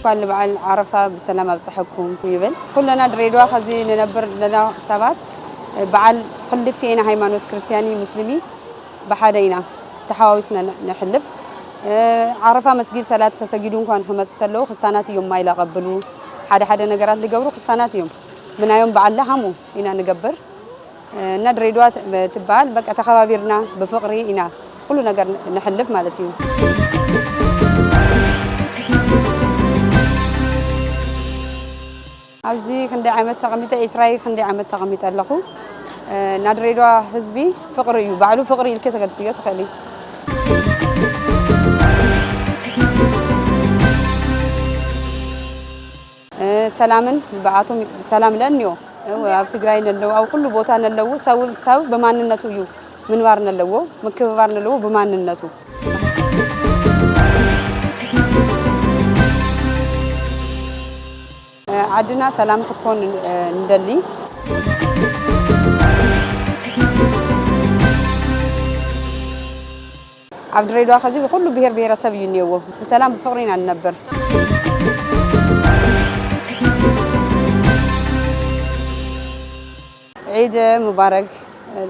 እንኳን ለበዓል ዓረፋ ብሰላም ኣብፀሐኩም ይብል። ኩለና ድሬዳዋ ከዚ ንነብር ዘለና ሰባት በዓል ክልቲኤና ሃይማኖት ክርስቲያኒ ሙስሊሚ ብሓደ ኢና ተሓዋዊስና ን- ንሕልፍ። ዓረፋ መስጊድ ሰላት ተሰጊዱ እንኳን ክመፅእ ተለዉ ክስታናት እዮም ማይ ለቐብሉ ሓደ ሓደ ነገራት ዝገብሩ ክስታናት እዮም። ብናዮም በዓል ለሃምኡ ኢና ንገብር። እና ድሬዳዋ ት- ትበሃል በቃ ተኸባቢርና ብፍቕሪ ኢና ኩሉ ነገር ን- ንሕልፍ ማለት እዩ። ኣብዚ ክንደይ ዓመት ተቐሚጠ ዒስራይ ክንደይ ዓመት ተቐሚጠ ኣለኹ። እና ድሬዳዋ ህዝቢ ፍቕሪ እዩ ባዕሉ ፍቕሪ ኢልከ ተገልፅዮ ትኽእል እዩ። ሰላምን ብኣቶም ሰላም ለእንዮ ኣብ ትግራይ ነለው ኣብ ኩሉ ቦታ ነለው ሰብ ሰብ ብማንነቱ እዩ ምንባር ነለዎ ምክብባር ነለዎ ብማንነቱ። ዓድና ሰላም ክትኮን እንደሊ። ኣብ ድሬዳዋ ከዚ ኩሉ ብሄር ብሄረሰብ እዩ እኒአዎ። ብሰላም ብፍቕሪ ኢና ንነብር። ዒድ ሙባረክ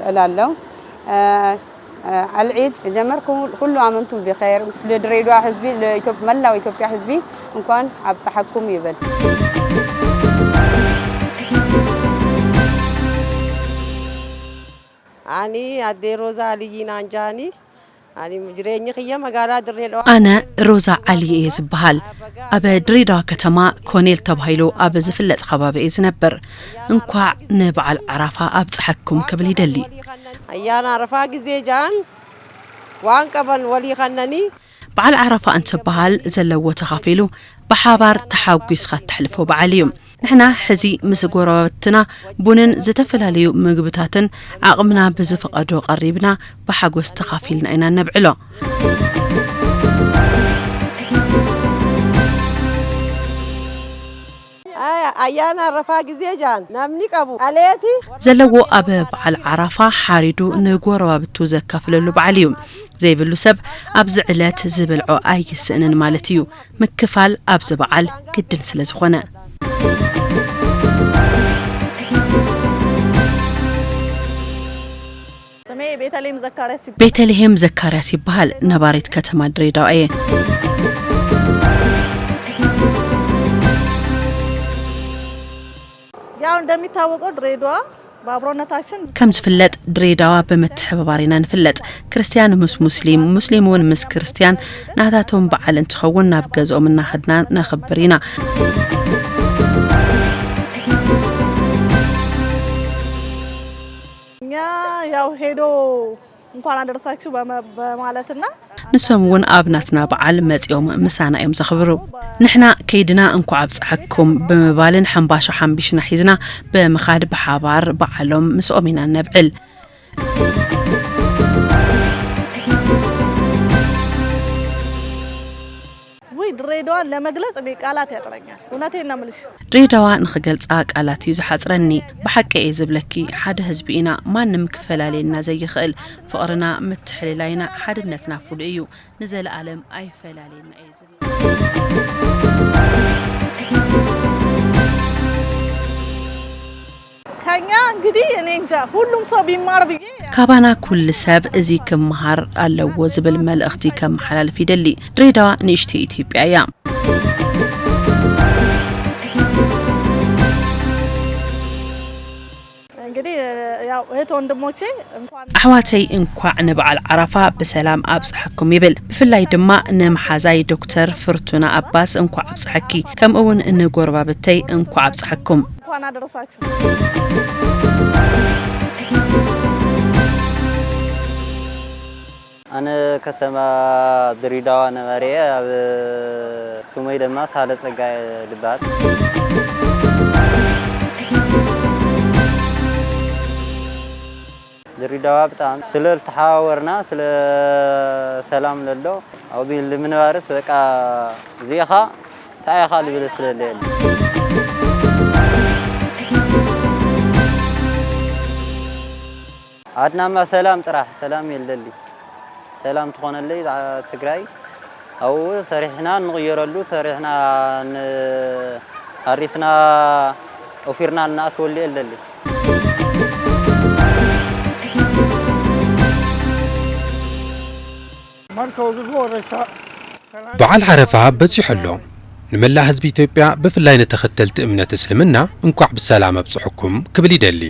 እላለሁ። አልዒድ ጀመርኩ ኩሉ አመንቱም ቢኸይር ለድሬዳዋ ህዝቢ ለኢትዮጵ- መላው ኢትዮጵያ ህዝቢ እንኳን ኣብፀሐኩም ይብል። ኣኒ ኣዴ ሮዛ ልይና እንጃኒ ኣኒ ጅሬኝ ክየ መጋላ ድሬዳዋ ኣነ ሮዛ ዓሊ እየ ዝበሃል። ኣብ ድሬዳዋ ከተማ ኮኔል ተባሂሉ ኣብ ዝፍለጥ ከባቢ እየ ዝነብር። እንኳዕ ንበዓል ዓራፋ ኣብፀሐኩም ክብል ይደሊ። ኣያና ኣረፋ ግዜ ጃን ዋን ቀበን ወሊ ኸነኒ በዓል ዓራፋ እንትበሃል ዘለዎ ተኻፊሉ ብሓባር ተሓጒስኻ እተሕልፎ በዓል እዩ። ንሕና ሕዚ ምስ ጎረባብትና ቡንን ዝተፈላለዩ ምግብታትን ዓቕምና ብዝፈቐዶ ቀሪብና ብሓጎስ ተኻፊልና ኢና ነብዕሎ። ኣያና ረፋ ግዜ ጃን ናምኒ ቀቡ ኣለየቲ ዘለዎ ኣብ በዓል ዓራፋ ሓሪዱ ንጎረባብቱ ዘካፍለሉ በዓል እዩ። ዘይብሉ ሰብ ኣብዚ ዕለት ዝበልዖ ኣይስእንን ማለት እዩ። ምክፋል ኣብዚ በዓል ግድን ስለ ዝኾነ። ስሜ ቤተልሔም ዘካርያስ ይባላል። ቤተልሔም ዘካርያስ ይበሃል። ነባሪት ከተማ ድሬዳዋ እየ። ያው እንደሚታወቀው ድሬዳዋ በአብሮነታችን ከም ዝፍለጥ ድሬዳዋ ብምትሕብባር ኢና ንፍለጥ። ክርስትያን ምስ ሙስሊም፣ ሙስሊም እውን ምስ ክርስትያን ናታቶም በዓል እንትኸውን ናብ ገዝኦም እናኸድና ነኽብር ኢና። እኛ ያው ሄዶ እንኳን አደረሳችሁ በመ- በማለትና ንሶም እውን ኣብ ናትና በዓል መፂኦም ምሳና እዮም ዘኽብሩ። ንሕና ከይድና እንኳዕ ኣብፀሐኩም ብምባልን ሕምባሻ ሓምቢሽና ሒዝና ብምኻድ ብሓባር በዓሎም ምስኦም ኢና ነብዕል። ውይ ድሬዳዋን ለመግለጽ እኔ ቃላት ያጥረኛል። እውነቴን ነው የምልሽ። ድሬዳዋ ንኽገልጻ ቃላት እዩ ዝሓጽረኒ። ብሓቂ እየ ዝብለኪ፣ ሓደ ህዝቢ ኢና፣ ማንም ክፈላልየና ዘይኽእል። ፍቕርና፣ ምትሕልላይና፣ ሓድነትና ፍሉይ እዩ። ንዘለኣለም ኣይፈላልየና እየ ዝብል። ከኛ እንግዲህ እኔ እንጃ ሁሉም ሰው ቢማር ብዬ ካባና ኩል ሰብ እዚ ክመሃር ኣለዎ ዝብል መልእኽቲ ከመሓላልፍ ይደሊ። ድሬዳዋ ንእሽተይ ኢትዮጵያ እያ። እንግዲህ ያው እህት ወንድሞቼ እንኳን ኣሕዋተይ እንኳዕ ንበዓል ዓራፋ ብሰላም ኣብፀሐኩም ይብል። ብፍላይ ድማ ንመሓዛይ ዶክተር ፍርቱና ኣባስ እንኳዕ ኣብፀሐኪ፣ ከምኡ እውን ንጎረባብተይ እንኳዕ ኣብፀሐኩም። እንኳን አደረሳችሁ። ኣነ ከተማ ድሬዳዋ ነባሪ እየ። ኣብ ስመይ ድማ ሳህለ ፀጋ ይበሃል። ድሬዳዋ ብጣዕሚ ስለ ዝተሓዋወርና ስለ ሰላም ለሎ ኣብኡ ንምንባርስ በቃ እዚኢኻ እንታይ ኢኻ ልብል ስለ ለየለ። ዓድናማ ሰላም ጥራሕ ሰላም የለሊ። ሰላም ትኾነለይ እዛ ትግራይ ኣብኡ ሰሪሕና እንቕየረሉ፣ ሰሪሕና ን-፣ ኣሪስና ኦፊርና እንኣትወሉ የለሊ። በዓል ዓረፋ በጺሑ ኣሎ። ንመላእ ህዝቢ ኢትዮጵያ፣ ብፍላይ ንተኸተልቲ እምነት እስልምና፣ እንኳዕ ብሰላም ኣብጽሐኩም ክብል ይደሊ።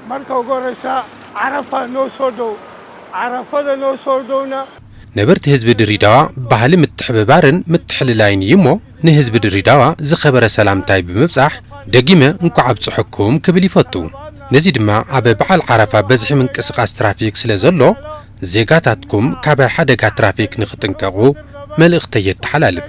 Marka ugu horeysa, Carafa noo soo dhow. Carafada noo soo dhowna. ነበርቲ ህዝቢ ድሬዳዋ፣ ባህሊ ምትሕብባርን ምትሕልላይን እዩ እሞ፣ ንህዝቢ ድሬዳዋ ዝኸበረ ሰላምታይ ብምብጻሕ፣ ደጊመ እንኳዕ ኣብጽሐኩም ክብል ይፈቱ። ነዚ ድማ፣ ኣብ በዓል ዓረፋ በዝሒ ምንቅስቓስ ትራፊክ ስለ ዘሎ፣ ዜጋታትኩም ካብ ሓደጋ ትራፊክ ንኽጥንቀቑ መልእኽተይ የተሓላልፍ።